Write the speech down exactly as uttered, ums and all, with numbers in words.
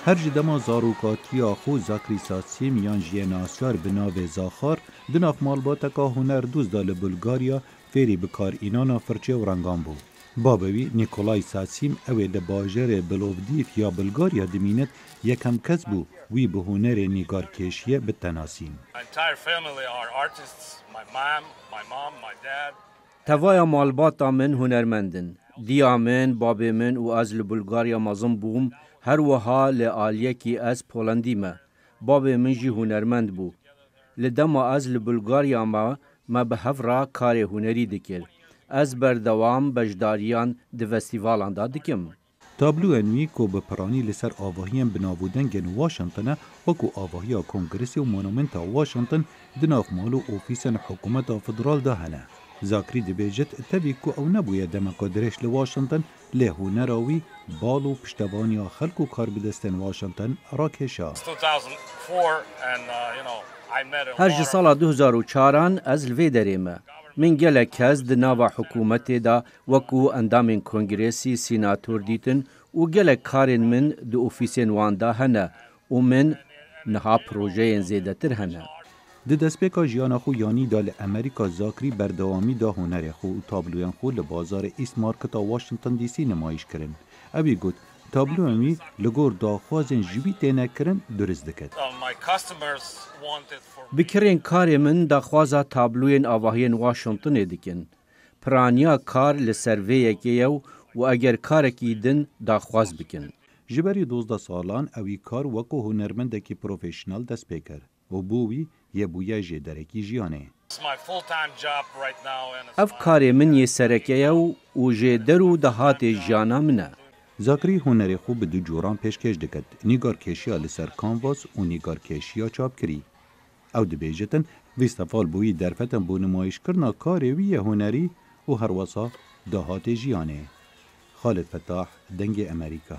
Her ji dema zarokatiya xwe Zakrî Satsîm yan jî yê nasyar bi navê Zaxar di nav malbateka hunerdoz de li Bulgarya fêrî bikarînana firçe û rengan bû. Babê wî Nikolay Satsîm ew ê li bajarê Bilovdîv ya Bulgarya dimînit, yekem kes bû wî bi hunerê nîgarkêşiyê bitenasîn. My entire family are artists. My mom, my mom, my dad. Tevaya malbata min hunermend in. Diya min, babê min û ez li Bulgarya mezin bûm, her wiha li aliyekî ez Polandî me. Babê min jî hunermend bû. Li dema ez li Bulgarya me, me bi hev re karê hunerî dikir. Ez berdewam beşdariyan di festîvalan de dikim. Tabloyên wî ku bi piranî li ser avahiyên bi nav û dengên Washington e, wekû avahiya Kongresê û Monumenta Washington di nav mal û ofîsên hikûmeta federal de hene. Zakrî dibêjit, tevî ku ew nebûye demeka dirêj li Washington, lê hunera wî bal û piştevaniya xelk û karbidestên Washington rakêşa. Two thousand four and, uh, you know, I met a Her ji lot of sala du hezar û çaran ez li vê derê me. Min gelek kes di nava hikûmetê de wekû endamên kongresî, sînator dîtin û gelek karên min di ofîsên wan de hene û min niha projeyên zêdetir hene. Di destpêka jiyana xwe yanî de li Amerîka Zakrî berdewamî da hunerê xwe û tabloyên xwe li bazarê East Market a Washington D C nimayîş kirin. Ewî got, tabloyên wî li gor daxwazên ji wî têne kirin durist dikit. Uh, my customers wanted for Bi kirên karê min daxwaza tabloyên avahiyên Washingtonê dikin. Piraniya kar li ser vê yekê ye û eger karekî din daxwaz bikin. Ji berî dozdeh salan ewî kar wekû hunermendekî profesyonel dest pê kir û bo wî yê bûye jêderekî jiyanê. It's my full-time job right now, and it's Ev my karê min yê sereke ye û, û jêder û dahatê jiyana min e. Zakrî hunerê xwe bi du coran pêşkêş dikit, nîgarkêşiya li ser kanvas û nîgarkêşiya çapkirî. Ew dibêjitin, festîval bo wî derfetin bo nimayîşkirina karê wî yê hunerî û herwesa dahatê jiyanê. Xalid Fetah, Dengê Amerîka.